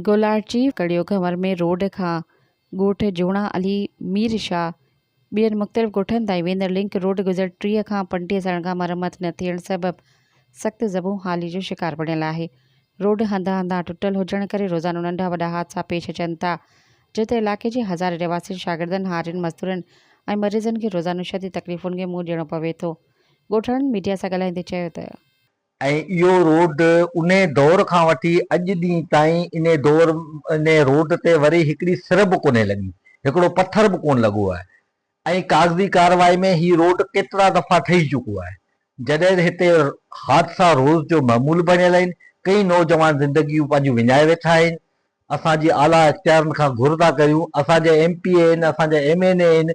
Golarchi Karyo Ghanwar ۾ road کان ڳوٺ جوڻا علي مير شاهه ٻين مختلف ڳوٺن تائين ويندڙ لنڪ روڊ گذريل 30 کان 35 سالن کان مرمت نه ٿيڻ سبب سخت زبون حالي جو شڪار بڻيل آهي. روڊ هنڌان هنڌان ٽٽل هجڻ ڪري روزانو ننڍا وڏا حادثا پيش اچن ٿا جتي علائقي جي هزارين رهواسين، شاگردن، هارين، مزدورن ۽ مريضن کي روزانو شديد تڪليفن کي منهن ڏيڻو پوي ٿو. ڳوٺاڻن ميڊيا سان ڳالهائيندي چيو ته. ۽ اهو روڊ انهي دور کان وٺي اڄ ڏينهن تائين انهي دور انهي روڊ تي وري هڪڙي سر به ڪونهي لڳي، هڪڙو پٿر به ڪونه لڳو آهي ۽ ڪاغذي ڪارروائي ۾ هي روڊ ڪيترا دفعا ٺهي چڪو آهي. جڏهن هتي حادثا روز جو معمول بڻيل آهن، ڪئين نوجوان زندگيون پنهنجون وڃائي ويٺا آهن. اسان جي اعليٰ اختيارن کان گهر ٿا ڪريون، اسان جا ايم پي اي آهن، اسان جا ايم اين اي آهن،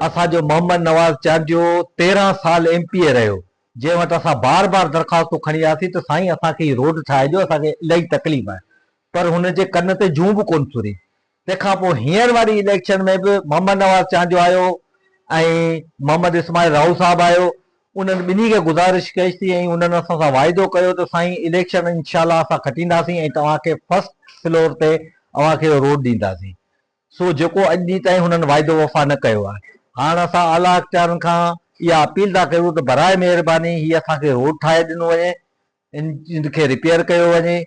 اسان جو محمد نواز چانڊيو 13 سال ايم پي اي رهيو، جنهن وٽ اسان بار بار درخواستون کڻي آياسين ته سائين اسان کي هي روڊ ٺاهي ڏيو اسان کي الاهي تڪليف آهي پر هن جي ڪن تي جون به ڪونه سري. تنهن کان پوء هينئر واري اليڪشن ۾ به محمد نواز چانڊيو آيو ۽ محمد اسماعيل راهو صاحب آيو انهن ٻنهي کي گذارش ڪئيسين ۽ انهن اسان سان واعدو ڪيو ته سائين اليڪشن انشاء الله اسان کٽينداسين ۽ توهان کي فرسٽ فلور تي اوهان کي اهو روڊ ڏينداسين. سو جيڪو اڄ ڏينهن تائين هنن واعدو وفا نه ڪيو آهي. هاڻ اسان اعليٰ اختيارن کان اها اپيل ٿا ڪريون ته براء مهرباني هي اسان کي روڊ ٺاهي ڏنو وڃي، ان کي رپيئر ڪيو وڃي،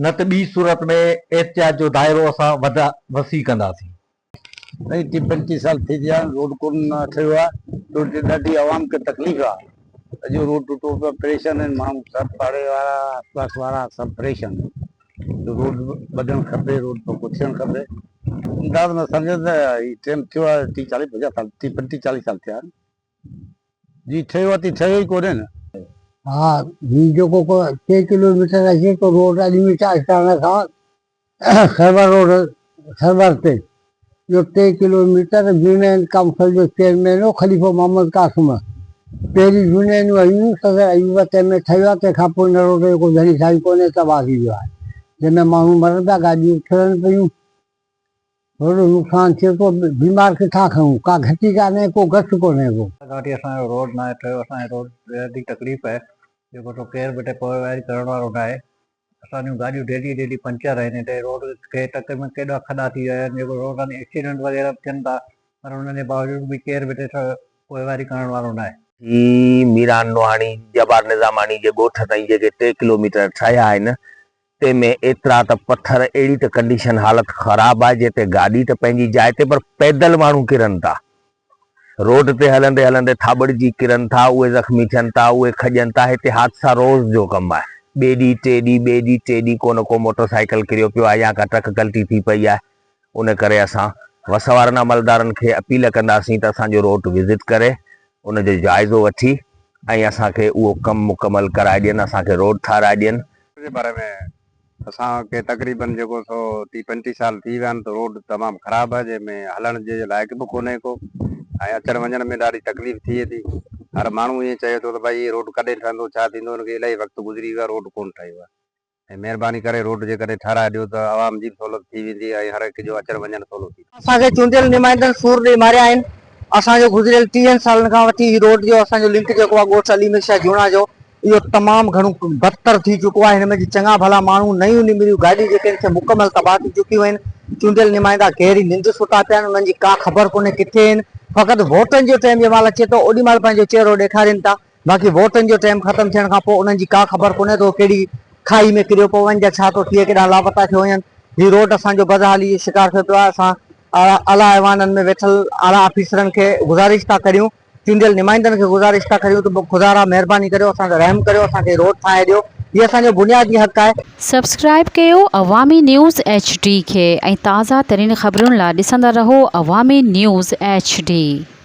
نه ته ٻي صورت ۾ احتجاج جو دائرو اسان وسيع ڪنداسين. سائين ٽيھ پنجٽيھ سال ٿي ويا آهن روڊ ڪونه نه ٺهيو آهي روڊ تي ڏاڍي عوام کي تڪليف آهي سڄو روڊ ٽٽو پيو آهي پريشان آهن ماڻهو سڀ پاڙي وارا آس پاس وارا سڀ پريشان آهن. روڊ ٻڌڻ کپي روڊ پڪو ٿيڻ کپي انداز ۾ سمجهو ته هي ٽيم ٿيو آهي ٽي چاليهه پنجاهه سال ٽي پنٽيهه چاليهه سال ٿيا آهن جي ٺهيو آهي تي ٺهيو ئي ڪونهي نه. ها هي جيڪو ڪو ٽي ڪلو ميٽر اچي ٿو روڊ علي مير اسٽانڊ کان سرور روڊ سرور تي اهو ٽي ڪلو ميٽر يونين ڪائونسل جو چيئرمين هو خليفو محمد قاسم. پهرين يونينون هيون صدر ايوب تنهن ۾ ٺهيو آهي تنهن کان پوء هن روڊ جو ڪو ڌڻي سائين ڪونهي تباهه ٿي ويو آهي جنهن ۾ ماڻهو مرن پيا گاڏيون اڇلن پيون وڏو نقصان ٿئي ٿو بيمار ڪٿان کڻون ڪا گهٽي ڪانهي ڪو گس ڪونهي ڪو. گهاٽي اسان جو روڊ ناهي ٺهيو اسان جي روڊ ڏاڍي تڪليف آهي جيڪو سو ڪير به هتي پوئواري ڪرڻ وارو ناهي اسان جون گاڏيون ڊيلي ڊيلي پنچر آهن هتي روڊ کي تڪ ۾ ڪيڏا کڏا ٿي ويا آهن جيڪو روڊن ايڪسيڊنٽ وغيره به ٿين ٿا پر ان جي باوجود به ڪير به هتي پوئواري ڪرڻ وارو ناهي. هي ميران نوحاڻي جبار نظاماڻي جي ڳوٺ تائين جيڪي ٽي ڪلوميٽر ٺهيا آهن تنهن ۾ ايترا ته پٿر اهڙي ته ڪنڊيشن حالت خراب آهي جنهن تي گاڏي ته پنهنجي جاء تي پر پيدل ماڻهو ڪرن ٿا روڊ تي هلندي هلندي ٿاٻڙجي ڪرن ٿا، اهي زخمي ٿين ٿا، اهي کڄن ٿا، هتي حادثا روز جو ڪم آهي. ٻئي ڏينهن، ٽئي ڏينهن، ٻئي ڏينهن، ٽئي ڏينهن ڪو نه ڪو موٽر سائيڪل ڪريو پيو آهي يا ڪا ٽرڪ ڪلٽي ٿي پئي آهي. ان ڪري اسان وس وارن عملدارن کي اپيل ڪنداسين ته اسان جو روڊ وزٽ ڪري ان جو جائزو وٺي ۽ اسان کي اهو ڪم مڪمل ڪرائي ڏين، اسان کي روڊ ٺاهرائي ڏين. جي باري ۾ اسان کي تقريبن جيڪو سو ٽيهه پنجٽيهه سال ٿي ويا آهن ته روڊ تمام خراب آهي جنهن ۾ هلڻ جي لائق به ڪونهي ڪو ۽ اچڻ وڃڻ ۾ ڏاڍي تڪليف ٿئي ٿي هر ماڻهو ائين چئي ٿو ته ڀائي هي روڊ ڪڏهن ٺهندو ڇا ٿيندو ان کي الاهي وقت گذري ويو آهي روڊ ڪونه ٺهيو آهي ۽ مهرباني ڪري روڊ جيڪڏهن ٺهرائي ڏيو ته عوام جي به سهولت ٿي ويندي ۽ هر هڪ جو اچڻ وڃڻ سولو ٿي اسان کي چونڊيل نمائندن سور ڏئي ماريا آهن اسان جو گذريل ٽيهن سالن کان وٺي هي روڊ جو اسان جو لنڪ جيڪو آهي ڳوٺ علي مير شاهه جوڻا جو اهو تمام گهڻو بدتر ٿي چڪو آهي هن ۾ جي چڱا ڀلا ماڻهو نيون نمريون گاڏيون جيڪي آهن سي مڪمل تباهه ٿي چڪيون آهن چونڊيل نمائندا گهري ننڊ ستا پيا آهن انهن جي ڪا خبر ڪونهي ڪٿي آهن فقط ووٽن جو ٽائيم جنهن مهل اچي ٿو اوڏي مهل پنهنجو چهرو ڏيکارين ٿا باقي ووٽن جو ٽائيم ختم ٿيڻ کان پوء انهن جي ڪا خبر ڪونهي ته هو ڪهڙي کاهي ۾ ڪريو پون يا ڇا ٿو ٿئي ڪيڏانهن لاپتا ٿيو وڃن هي روڊ اسان جو بدحالي جو شڪار ٿيو پيو آهي اسان اعليٰ ايوانن ۾ ويٺل اعليٰ آفيسرن کي گذارش ٿا ڪريون چونڊيل نمائندن کي گذارش ٿا ڪريون ته خدارا مهرباني ڪريو اسان تي رحم ڪريو اسان کي روڊ ٺاهي ڏيو هي اسان جو بنيادي حق آهي. سبسڪرائيب ڪيو عوامي نيوز ايڇ ڊي کي ۽ تازه ترين خبرن لا ڏسندا رهو عوامي نيوز ايڇ ڊي.